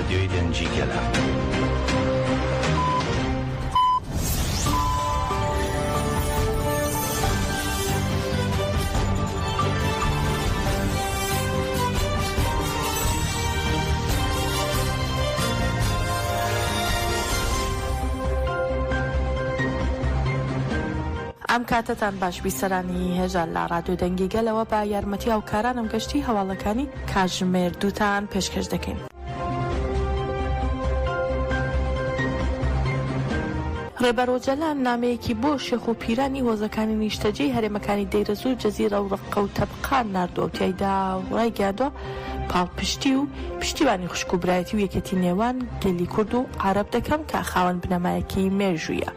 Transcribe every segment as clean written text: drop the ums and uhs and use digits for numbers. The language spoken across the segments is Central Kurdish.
ڕادیۆی دەنگی گەلە. ئەم کاتەتان باش بیسەرانی هێژا لە ڕادیۆ دەنگی گەلەوە بە یارمەتی هاوکارانم گەشتی هەواڵەکانی کاتژمێر دووتان پێشکەش دەکەین. ڕێبەر ئۆجەلان نامەیەکی بۆ شێخ و پیرانی هۆزەکانی نیشتەجێی هەرێمەکانی دەیرەزوور، جزیرە و ڕەققە و تەبقا ناردووە و تیایدا ڕایگەیاندووە، پاڵپشتی و پشتیوانی خوشک و برایەتی و یەکێتی نێوان گەلی کورد و عەرەب دەکەم کە خاوەن بنەمایەکی مێژوویە.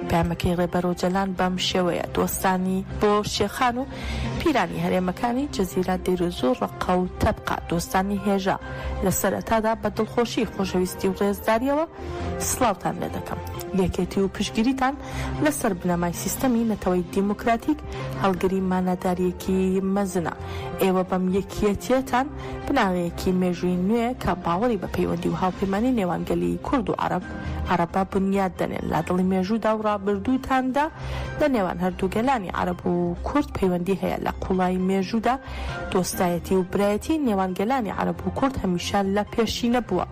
پەیامەکەی ڕێبەر ئۆجەلان بەم شێوەیە، دۆستانی بۆ شێخان و پیرانی هەرێمەکانی جزیرە، دێرزوور، ڕەققە و تەبقا، دۆستانی هێژا، لە سەرەتادا بە دڵخۆشی، خۆشەویستی و ڕێزدارییەوە سڵاوتان لێ دەکەم. یەکێتی و پشتگیریتان لە سەر بنەمای سیستەمی نەتەوەی دیموکراتیک هەڵگری مانادارییەکی مەزنە. ئێوە بەم یەکیەتییەتان بناغەیەکی مێژووی نوێ کە باوەڕی بە پەیوەندی و هاوپەیمانی نێوان گەلی کورد و عەرەب عەرەبە بنیات دەنێن. لە دڵی مێژوودا و ڕابردووتاندا لە نێوان هەردوو گەلانی عەرەب و کورد پەیوەندی هەیە. لە قووڵایی مێژوودا دۆستایەتی و برایەتی نێوان گەلانی عەرەب و کورد هەمیشە لە پێشینە بووە.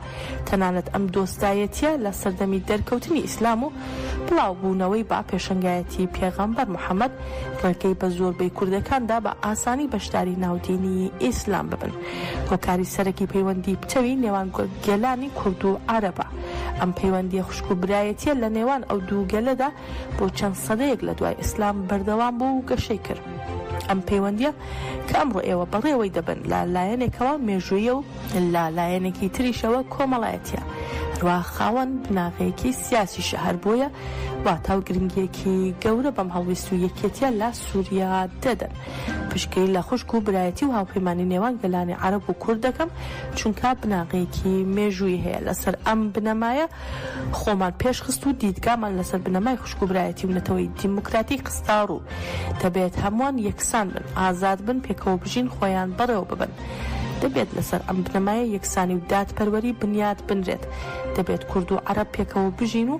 تەنانەت ئەم دۆستایەتیە لە سەردەمی دەرکەوتنی ئیسلام و بڵاوبوونەوەی بە پێشەنگایەتی پێغەمبەر محەمەد ڕێگەی بە زۆربەی کوردەکان دا بە ئاسانی بەشداری ناو دینی ئیسلام ببن. هۆکاری سەرەکی پەیوەندی پتەوی نێوان گەلانی کورد و عەرەبە. ئەم پەیوەندیە خوشک و برایەتیە لە نێوان ئەو دوو گەلەدا بۆ چەند سەدەیەک لە دوای ئیسلام بەردەوام بوو و گەشەی کرد. ئەم پەیوەندیە کە ئەمڕۆ ئێوە بەڕێوەی دەبەن لە لایەنێکەوە مێژوویە و لە لایەنێکی تریشەوە کۆمەڵایەتیە، هەروەها خاوەن بناغەیەکی سیاسیشە، هەر بۆیە واتا و گرنگیەکی گەورە بەم هەڵویست و یەکێتیە لە سوریا دەدەن. پشتگیری لە خوشک و برایەتی و هاوپەیمانی نێوان گەلانی عەرەب و کورد دەکەم، چونکە بناغەیەکی مێژوویی هەیە، لەسەر ئەم بنەمایە خۆمان پێشخست و دیدگامان لەسەر بنەمای خوشک و برایەتی و نەتەوەی دیموکراتی خستەڕوو. دەبێت هەمووان یەکسان بن، ئازاد بن، پێکەوە بژین، خۆیان بەڕێوە ببەن. دەبێت لەسەر ئەم بنەمایە یەکسانی و دادپەروەری بنیات بنرێت. دەبێت کورد و عەرەب پێکەوە بژین و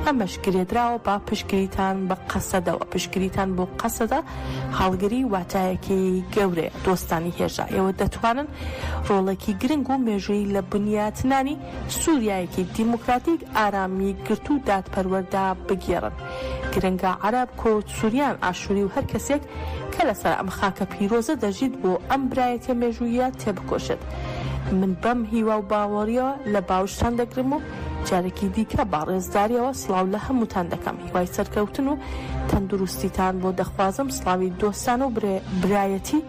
ئەمەش گرێدراوە بە پشتگیریتان بە قەسەدەوە. پشتگیریتان بۆ قەسەدە هەڵگری واتایەکی گەورەیە. دۆستانی هێژا، ئێوە دەتوانن ڕۆڵێکی گرنگ و مێژوویی لە بنیاتنانی سووریایەکی دیموکراتیک، ئارام، یەکگرتوو و دادپەروەردا بگێڕن. گرنگە عەرەب، کورد، سوریان، ئاشوری و هەر کەسێک کە لەسەر ئەم خاکە پیرۆزە دەژیت بۆ ئەم برایەتیە مێژووییە تێبکۆشێت. من بەم هیوا و باوەڕیەوە لە باوشتان دەگرم و جارێکی دیکە بە ڕێزداریەوە سڵاو لە هەمووتان دەکەم. هیوای سەرکەوتن و تەندروستیتان بۆ دەخوازم. سڵاوی دۆستانە و برایەتی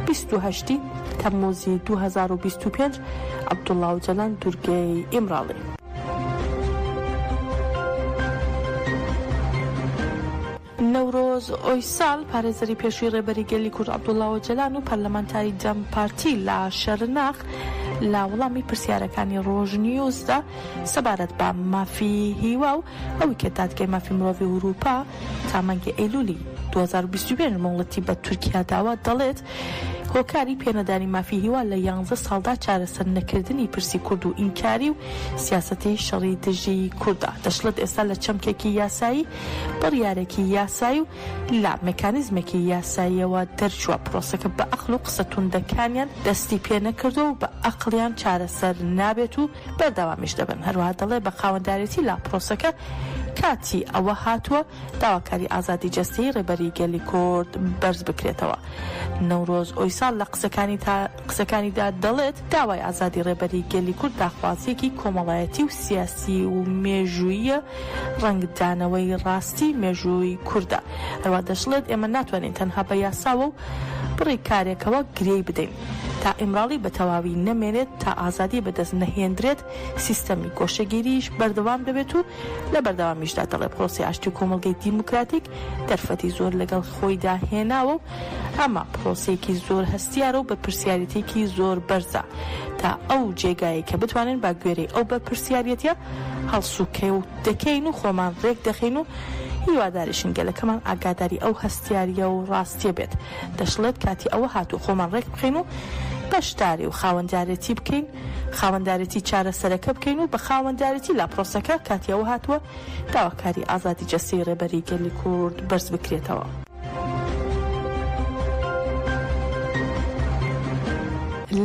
28 ی تەمموزی 2025 عەبدوڵا ئۆجەلان دورگەی ئیمراڵی. نەورۆز ئۆیسال، پارێزەری پێشووی ڕێبەری گەلی کورد عەبدوڵا ئۆجەلان و پەرلەمانتاری دەم پارتی لە شەرناخ لە وەڵامی پرسیارەکانی ڕۆژنیوزدا سەبارەت بە مافی هیوا و ئەوەی کە دادگای مافی مرۆڤی ئورووپا تا مانگی ئەیلولی 2025 مۆڵەتی بە تورکیا داوە دەڵێت هۆکاری پێنەدانی مافی هیوا لە یانزە ساڵدا چارەسەر نەکردنی پرسی کورد و ئینکاری و سیاسەتی شەڕی دژی کوردە. دەشڵێت ئێستا لە چەمکێکی یاسایی، بڕیارێکی یاسایی و لە مێکانیزمێکی یاساییەوە دەرچووە، پرۆسەکە بە ئەقڵ و قسە توندەکانیان دەستی پێنەکردووە و بە ئەقڵیان چارەسەر نابێت و بەردەوامیش دەبن. هەروەها دەڵێ بە خاوەندارێتی لە پرۆسەکە کاتی ئەوە هاتووە داواکاری ئازادی جەستەیی ڕێبەری گەلی کورد بەرز بکرێتەوە. نەورۆز ئۆیساڵ لە قسەکانیدا دەڵێت، داوای ئازادی ڕێبەری گەلی کورد داخوازییەکی کۆمەڵایەتی و سیاسی و مێژووییە، ڕەنگدانەوەی ڕاستی مێژووی کوردە. هەروەها دەشڵێت، ئێمە ناتوانین تەنها بە یاساوە و بڕیکارێکەوە گرێی بدەین. تا ئیمراڵی بە تەواوی نەمێنێت، تا ئازادی بەدەست نەهێندرێت، سیستەمی گۆشەگیریش بەردەوام دەبێت و لە بەردەوامیشدا دەڵێ پرۆسەی ئاشتی و کۆمەڵگەی دیموکراتیک دەرفەتی زۆر لەگەڵ خۆیدا هێناوە و ئەمە پرۆسەیەکی زۆر هەستیارە و بەرپرسیارێتیەکی زۆر بەرزە تا ئەو جێگایەی کە بتوانین بە گوێرەی ئەو بەرپرسیارێتیە هەڵسوکەوت دەکەین و خۆمان رێک دەخەین و هیواداریشین گەلەکەمان ئاگاداری ئەو هەستیارییە و ڕاستییە بێت. دەشڵێت کاتی ئەوە هاتووە خۆمان ڕێکبخەین و بەشداری و خاوەندارێتی بکەین، خاوەندارێتی چارەسەرەکە بکەین و بە خاوەندارێتی لە پرۆسەکە کاتی ئەوە هاتووە داواکاری ئازادی جەستەی ڕێبەری گەلی کورد بەرز بکرێتەوە.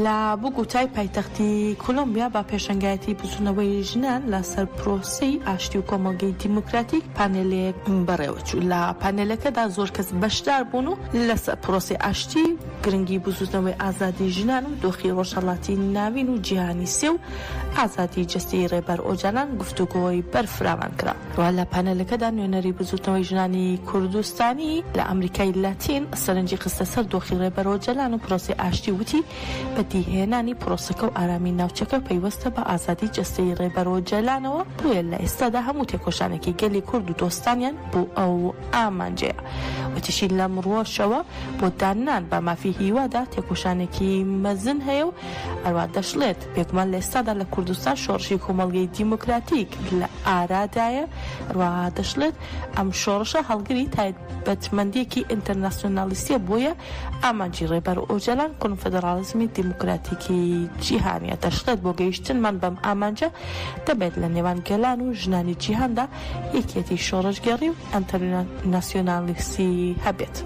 لە بوگوتای پایتەختی کولۆمبیا بە پێشەنگایەتی بزوتنەوەی ژنان لە سەر پرۆسەی ئاشتی و کۆمەڵگەی دیموکراتیک پانێلێک بەڕێوەچوو. لە پانێلەکەدا زۆر کەس بەشدار بوون و لەسەر پرۆسەی ئاشتی، گرنگی بزوتنەوەی ئازادی ژنان و دۆخی ڕۆژهەڵاتی ناوین و جیهانی سێ و ئازادی جەستەیی ڕێبەر ئۆجالان گفتوگۆی بەرفراوان کرا. هەروەها لە پانێلەکەدا نوێنەری بزوتنەوەی ژنانی کوردستانی لە ئەمریکای لاتین سەرنجی خستە سەر دۆخی ڕێبەر ئۆجالان و پرۆسەی ئاشتی و وتی، بەدیهێنانی پرۆسەکە و ئارامی ناوچەکە پەیوەستە بە ئازادی جەستەیی ڕێبەر ئۆجالانەوە، بۆیە لە ئێستادا هەموو تێکۆشانێکی گەلی کورد و دۆستانیان بۆ ئەو ئامانجەیە. وتیشی، لەم ڕووەشەوە بۆ داننان بە مافی هیوادا تێکۆشانێکی مەزن هەیە و هەروا دەشڵێت، بێگومان لە ئێستادا لە کوردستان شۆڕشی کۆمەڵگەی دیموکراتیک لە ئارادایە، هەروەها دەشڵێت، ئەم شۆڕشە هەڵگری تایبەتمەندییەکی ئینتەرناسیۆنالیستییە، بۆیە ئامانجی ڕێبەر ئۆجالان کۆنفدراڵیزمی دیموکراتیکی جیهانییە. دەشڵێت، بۆ گەیشتنمان بەم ئامانجە دەبێت لە نێوان گەلان و ژنانی جیهاندا یەکیەتی شۆڕشگێڕی و ئەنتەرناسیۆنالیستی هەبێت.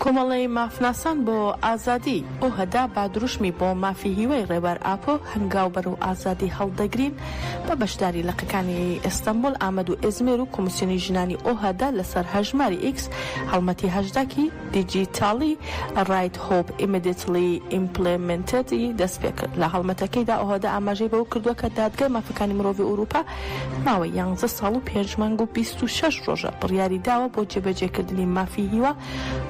کۆمەڵەی مافناسان بۆ ئازادی، ئۆهەدە، بە دروشمی بۆ مافی هیوای ڕێبەر ئاپۆ هەنگاو بەرەو ئازادی هەڵدەگرین بە بەشداری لقەکانی ئێستەنبوڵ، ئامەد و ئێزمێر و کۆمیسیۆنی ژنانی ئۆهەدە لەسەر هەژماری ئیکس هەڵمەتی هاشتاگی دیجیتاڵی Right Hope Immediately Implemented ی دەستپێکرد. لە هەڵمەتەکەیدا ئۆهەدە ئاماژەی بەوە کردووە کە دادگای مافەکانی مرۆڤی ئەوروپا ماوەی یانزە ساڵ و پێنج مانگ و 26 ڕۆژە بڕیاری داوە بۆ جێبەجێکردنی مافی هیوا،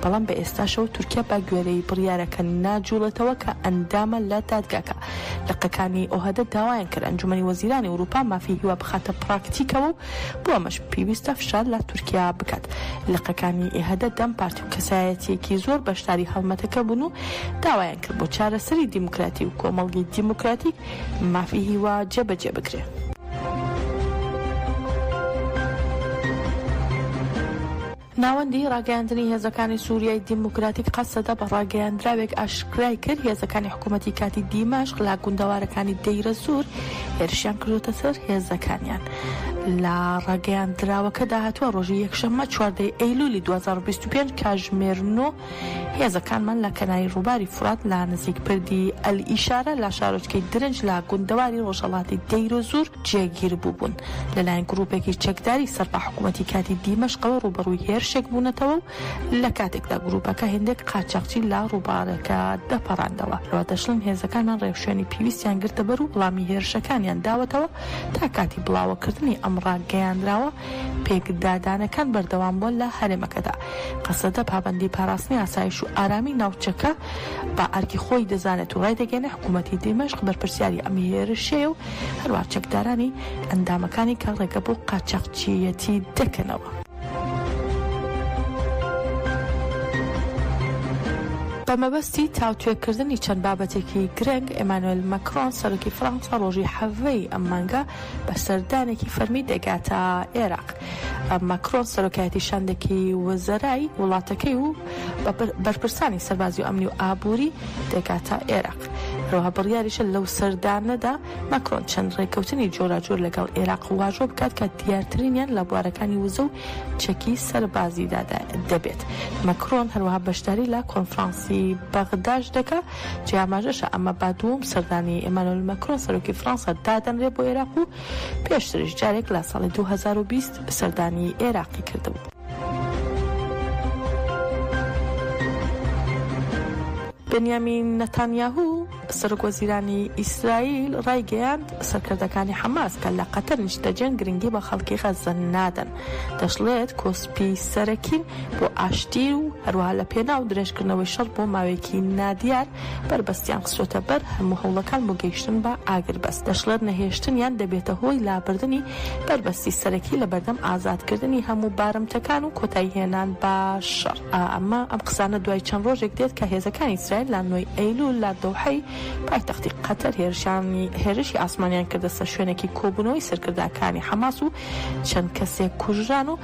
بەڵام بە ئێستاشەوە تورکیا بە گوێرەی بڕیارەکە ناجوڵێتەوە کە ئەندامە لە دادگاکە. لقەکانی ئۆهەدە داوایان کرد ئەنجومەنی وەزیرانی ئەوروپا مافی هیوا بخاتە پراکتیکەوە و بۆ ئەمەش پێویستە فشار لە تورکیا بکات. لقەکانی ئیهەدە، دەم پارتی و کەسایەتییەکی زۆر بەشداری هەڵمەتەکە بوون و داوایان کرد بۆ چارەسەری دیموکراتی و کۆمەڵگەی دیموکراتیک مافی هیوا جێبەجێ بکرێ. ناوەندی ڕاگەیاندنی هێزەکانی سوریای دیموکراتیک قەسەدە بە ڕاگەیاندراوێک ئاشکرای کرد، هێزەکانی حکوومەتی کاتی دیمەشق لە گوندەوارەکانی دەیرەزوور هێرشیان کردووەتە سەر هێزەکانیان. لە ڕاگەیاندراوەکەدا هاتووە، ڕۆژی یەکشەممە 14 ی ئەیلولی 2025 کاژمێر نۆ هێزەکانمان لە کەناری ڕووباری فورات لە نزیک پردی ئەلئیشارە لە شارۆچکەی درنج لە گوندەواری ڕۆژهەڵاتی دەیرەزوور جێگیر بووبوون، لەلایەن گرووپێکی چەکداری سەر بە حکوومەتی کاتی دیمەشقەوە ڕووبەڕووی هێرشێک بوونەتەوە و لە کاتێکدا گرووپەکە هێندێک قاچاخچی لە ڕووبارەکە دەپەڕاندەوە. هەروەها دەشڵێن هێزەکانمان ڕێوشوێنی پێویستیان گرتەبەر و وەڵامی هێرشەکانیان داوەتەوە تا کاتی بڵاوەکردنی ئەم ڕاگەیاندراوە پێکدادانەکان بەردەوام بووە لە هەرێمەکەدا. قەسەدە پابەندی پاراستنی ئاسایش و ئارامی ناوچەکە بە ئەرکی خۆی دەزانێت و ڕایدەگەیەنێت حکوومەتی دیمەشق بەرپرسیاری ئەم هێرشەیە و هەروەها چەکدارانی ئەندامەکانی کە ڕێگە بۆ قاچاخچییەتی دەکەنەوە. بە مەبەستی تاوتوێکردنی چەند بابەتێکی گرنگ، ئێمانوێل مەکرۆن، سەرۆکی فڕەنسا ڕۆژی حەڤدە ی ئەم مانگە بە سەردانێکی فەرمی دەگاتە عێراق. ماکرۆن سەرۆکایەتی شاندێکی وەزەرای وڵاتەکەی و بەرپرسانی سەربازی و ئەمنی و ئابووری دەگاتە عێراق. هەروەها بڕیاریشە لەو سەردانەدا ماکرۆن چەند ڕێککەوتنی جۆراجۆر لەگەڵ عێراق واژۆ بکات کە دیارترینیان لە بوارەکانی وزە و چەکی سەربازیدا دەبێت. ماکرۆن هەروەها بەشداری لە کۆنفرانسی بەغداش دەکا، جێی ئاماژەشە ئەمە بە دووەم سەردانی ئێمانوێل ماکرۆن سەرۆکی فڕەنسا دادەنرێت بۆ عێراق و پێشتریش جارێک لە ساڵی 2020 سەردانی عێراقی کردبوو. بنیامین نەتانیاهو، سەرۆکوەزیرانی ئیسرائیل ڕایگەیاند، سەرکردەکانی حەماس کە لە قەتەر نیشتەجێن گرنگی بە خەڵکی غەززە نادەن. دەشڵێت، کۆسپی سەرەکین بۆ ئاشتی و هەروەها لە پێناو درێژکردنەوەی شەڕ بۆ ماوەیەکی نادیار بەربەستیان خستووەتە بەر هەموو هەوڵەکان بۆ گەیشتن بە ئاگربەست. دەشڵێت، نەهێشتنیان دەبێتە هۆی لابردنی بەربەستی سەرەکی لەبەردەم ئازادکردنی هەموو بارمتەکان و کۆتاییهێنان بە شەڕ. ئەمە ئەم قسانە دوای چەند ڕۆژێک دێت کە هێزەکانی ئیسرائیل لە نۆی ئەیلول لە دەوحەی. پایتەختی قەتەر هێرشی ئاسمانیان کردە سەر شوێنێکی کۆبوونەوەی سەرکردەکانی حەماس و چەند کەسێک کوژران و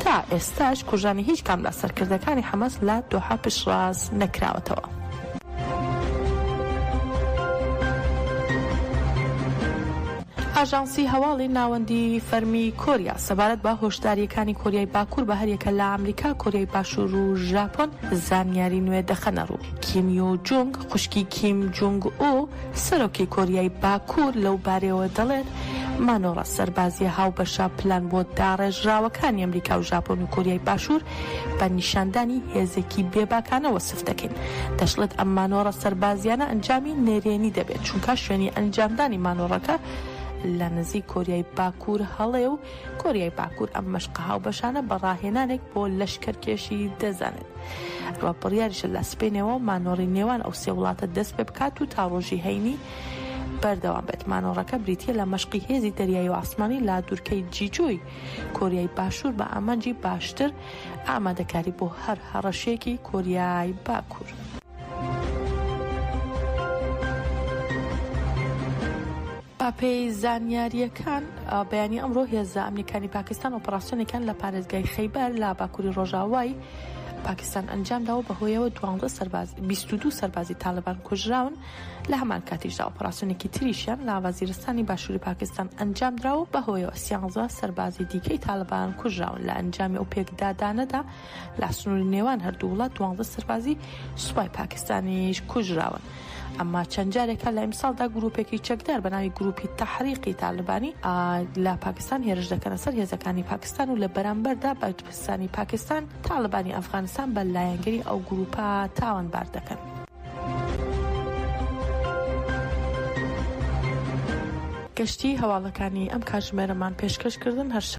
تا ئێستاش کوژرانی هیچ کام لە سەرکردەکانی حەماس لە دۆحە پشتڕاست نەکراوەتەوە. ئاژانسی هەواڵی ناوەندی فەرمی کۆریا سەبارەت بە هۆشدارییەکانی کۆریای باکوور بە هەریەکە لە ئەمریکا، کۆریای باشوور و ژاپۆن زانیاری نوێ دەخەنە ڕوو. کیم یۆ جونگ، خوشکی کیم جونگ ئو، سەرۆکی کۆریای باکوور لەو بارەیەوە دەڵێت، مانۆڕە سەربازییە هاوبەشە پلان بۆ داڕێژراوەکانی ئەمریکا و ژاپۆن و کۆریای باشوور بە نیشاندانی هێزێکی بێباکانە وەسف دەکەین. دەشڵێت ئەم مانۆڕە سەربازییانە ئەنجامی نەرێنی دەبێت، چونکە شوێنی ئەنجامدانی مانۆڕەکە لە نزیک کۆریای باکوور هەڵەیە و کۆریای باکوور ئەم مەشقە هاوبەشانە بە ڕاهێنانێک بۆ لەشکەرکێشی دەزانێت. و بڕیاریشە لە سبەینێوە مانۆڕی نێوان ئەو سێ وڵاتە دەست پێ بکات و تا ڕۆژی هەینی بەردەوام بێت. مانۆڕەکە بریتییە لە مەشقی هێزی دەریایی و ئاسمانی لە دوورکەی جیجۆی کۆریای باشوور بە ئامانجی باشتر ئامادەکاری بۆ هەر هەڕەشەیەکی کۆریای باکوور. بەپێی زانیارییەکان، بەیانی ئەمڕۆ هێزە ئەمنییەکانی پاکستان ئۆپەراسیۆنێکیان لە پارێزگای خەیبەر لە باکووری ڕۆژاوای پاکستان ئەنجامدا و بەهۆیەوە 12 سەرباز 22 سەربازی تاالبان کوژراون لە هەمان کاتیشدا ئۆپەراسیۆنێکی تریشیان لە وەزیرستانی باشووری پاکستان ئەنجامدرا و بەهۆیەوە 13 سەربازی دیکەی تاالبان کوژراون لە ئەنجامی ئەو پێکدادانەدا لە سنووری نێوان هەردوو وڵات دوانزە سەربازی سوپای پاکستانیش کوژراون. ئەمە چەند جارێکە لە ئیمساڵدا گروپێکی چەکدار بە ناوی گروپی تەحریقی تالبانی لە پاکستان هێرش دەکەنە سەر هێزەکانی پاکستان و لە بەرامبەردا بەرپرسانی پاکستان تاڵبانی ئەفغانستان بە لایەنگری ئەو گروپە تاوانبار دەکەن. گشتی هەواڵەکانی ئەم کاتژمێرەمان پێشکەش کردن هەر.